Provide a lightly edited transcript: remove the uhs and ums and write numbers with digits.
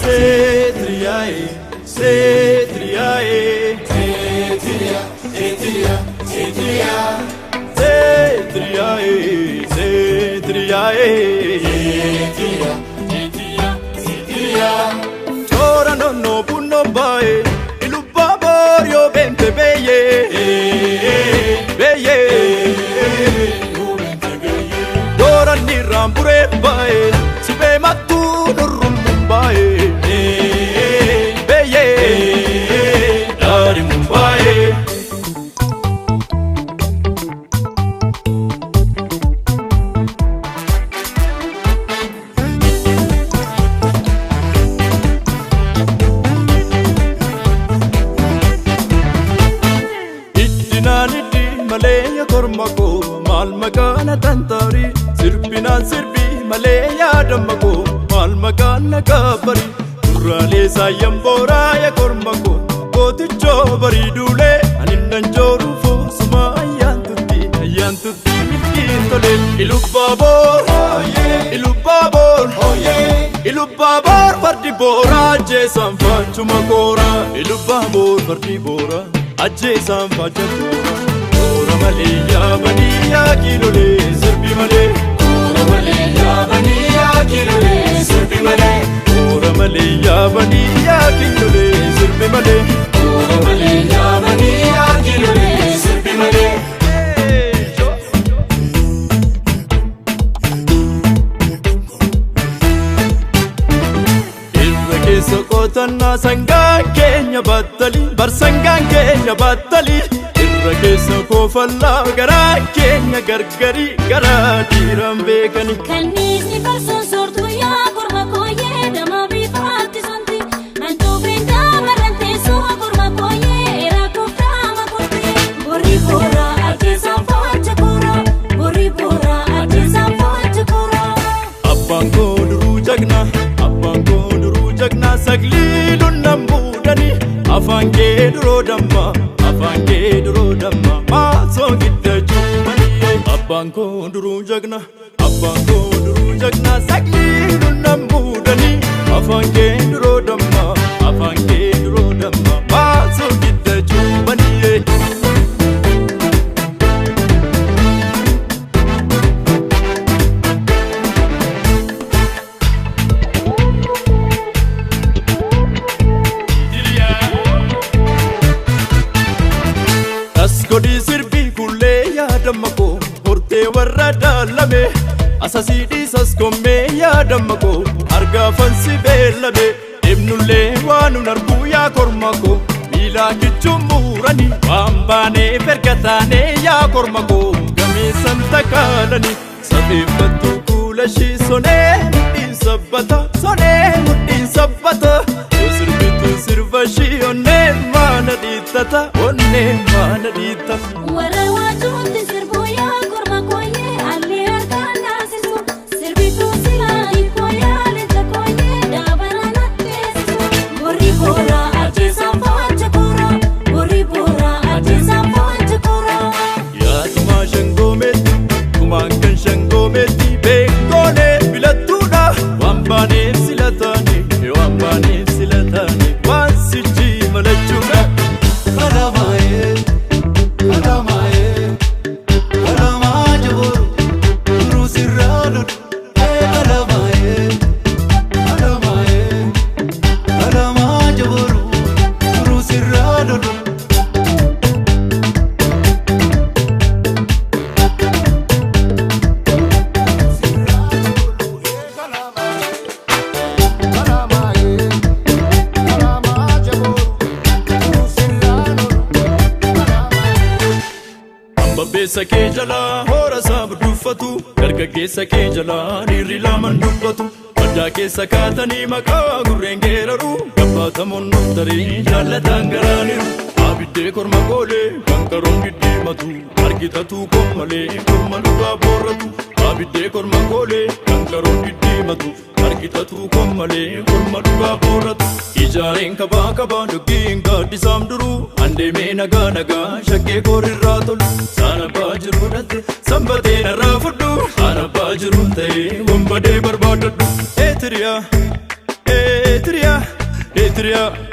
Seetriyaa'e seetriyaa'e. Seetiriyaa seetiriyaa seetiriyaa. Seetriyaa'e seetriyaa'e. Seetiriyaa seetiriyaa seetiriyaa. Toora nonnoo bunnoo baa'e ilubbaa booryoo beente beeyee beeyee. Dooranni raamburee baa'e sibee mattuu nurrummuun baa'e beeyee daarimuun baa'e. Iddinaan iddi malee yaa korma koo maal maqaan tantaari sirbinaan sirbi malee yaadamma koo maal maqaan na kabbari gurraalee saayyan booraa yaa korma koo gootichoo bariiduulee ani nan jooru foosuma ayyaan tutti ayyaan tutti milkiin tole Ilubbaabor Ilubbaabor Ilubbaabor fardi booraa ajjeesaan faachuma kooraa Ilubbaabor fardi booraa ajjeesaan faacha kooraa Koora malee yaabanii yaa kiilolee sirbi malee Koora malee yaabanii yaa kiilolee sirbi malee. Koora malee yaabanii yaa kiilolee sirbi malee. Koora malee yaabanii yaa kiilolee sirbi malee. Irra keessa qotannaa sangaan keenya battalii bar sangaan keenya battalii irra keessa koofallaa garaa keenya gargarii garaa dhiiraan beekanii. Kanniisni farsoon soortuu yaa korma kooyee dama bifaatti sonti. Mantuufiin daamarran teessuma korma kooyee era kooftaama kurti. Borri boora ajjeesaan faacha koora. Borri boora ajjeesaan faacha koora. Abbaan koo duruu jagna abbaan koo duruu jagna saglii lunnan buudhani afaan kee duroo damma afaan kee duroo damma maasoo gidda cuubbanii. Abbaan koo duruu jagna abbaan koo duruu jagna saglii lunnan buudhani afaan kee duroo damma afaan kee duroo damma maasoo gidda cuubbanii. As godhii sirbii kullee yaadamma koo hortee warra daalame asasii dhiisas gommee yaadamma koo argaafansi beellame deemnullee waan nun arguu yaa korma koo miilaa kichuun muuranii waan baaneef erga taanee yaa korma koo gameessan takaalanii safeeffattuu kuula ishii sonee mudhiin sabbata sonee mudhiin sabbata yoo sirbitu sirba ishii onnee maana dhiittata onnee maana dhiittata. Warra waajuutti sirbuu yaa korma kooyee alli harkaan naasisu. Sirbituu silaa kooyaa leenca kooyee daabara natteessisu. Borri boora ajjeesaan faacha koora. Borri boora ajjeesaan faacha koora. Yaatumaa shangoometti kumaan kan shangoometti beekoonee filattuudha waan baaneef sila taane waan baaneef sila taane waan sichi malachuudha. Kalamaye, kalamaye, kalamaa jaboru, duruu sirraa lolu. Kalamaye, kalamaye, kalamaa jaboru, duruu sirraa lolu. Hambabbeessa kee jalaa hoora isaa duffatu dargaggeessa kee jalaa dhiirri lamaan dubbatu baddaa keessa kaatanii maqaa gurreen geeraru gabbaatamoon noftaree jaallataan garaaniru abiddee korma goolee kan karoon diddiimatu argitatu kommalee korma dhugaa boorratu abiddee korma goolee kan karoon diddiimatu argitatu kommalee korma dhugaa boorratu ijaareen kabaa kabaa doggiin gaaddisaam duruu andeemee nagaa nagaa shakkee koorrirraa tolu saan abbaa jiruu dhatte sanbatee narraa fudhu saan abbaa jiruun ta'ee wanbadee barbaadadhu eetiriyaa eetiriyaa. Hiriyaa.